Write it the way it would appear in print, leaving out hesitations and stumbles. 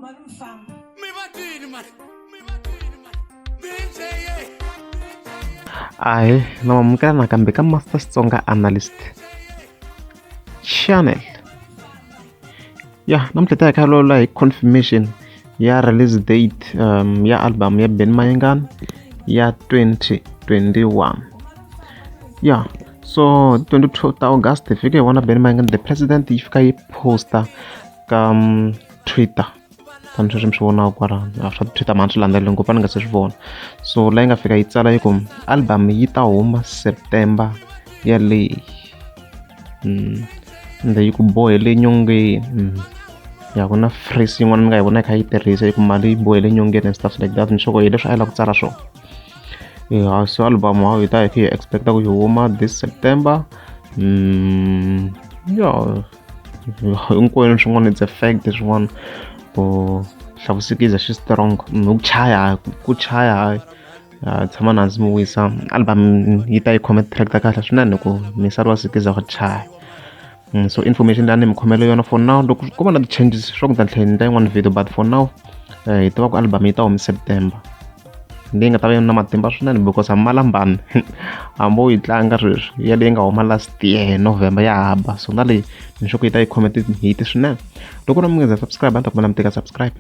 huma mi famba. Mi va twini mani mi va twini mani DJ. Ahee, na mamukela nakambe ka Master Xitsonga Analyst Channel. Ya, namuntlha hi ta hi kha hi hi confirmation ya release date ya album ya Benny Mayengani ya 2021. Ya, so 22 ta August hi fike hi vona Benny Mayengani the president yi fika yi posta ka Twitter. Tani sweswi mi swi vonaka kwalano swa Twitter ma ni swi landzeleli ngopfu a ni nga se swi vona. So la yi nga fika yi tsala yi ku album yi ta huma September yaleyi. Ende yi ku bohele nyongeni. Ya ku na phrase yin'wana ni nga yi vona yi kha yi tirhisa yi ku mali yi bohele nyongeni and stuff like that ni sure ku hi leswi a yi lava ku tsala swona. Ya so album hi ta hi kha hi expect-a ku yi huma this September. Ya hinkwenu swin'wana it's a fact swin'wana ku Hlavusikiza xi strong ku chaya ku chaya hayi tshama na hansi mi wisa album yi ta yi khome track ta kahle swinene ku misava wa Sikiza wa chaya. So information leyi a ni mi khomele yona for now loko ko va na ti-changes swa ku ni ta tlhela ni endla yin'wana video but for now hi tiva ku album yi ta huma September leyi nga ta va yi ri na matimba swinene because hambi malambani hambi wo yi tlanga sweswi ya leyi nga huma last year November ya ha ba so na leyi ni sure ku yi ta yi khome ti-hit swinene. Loko na mi nga za subscribe a ni ta kombela mi teka subscribe.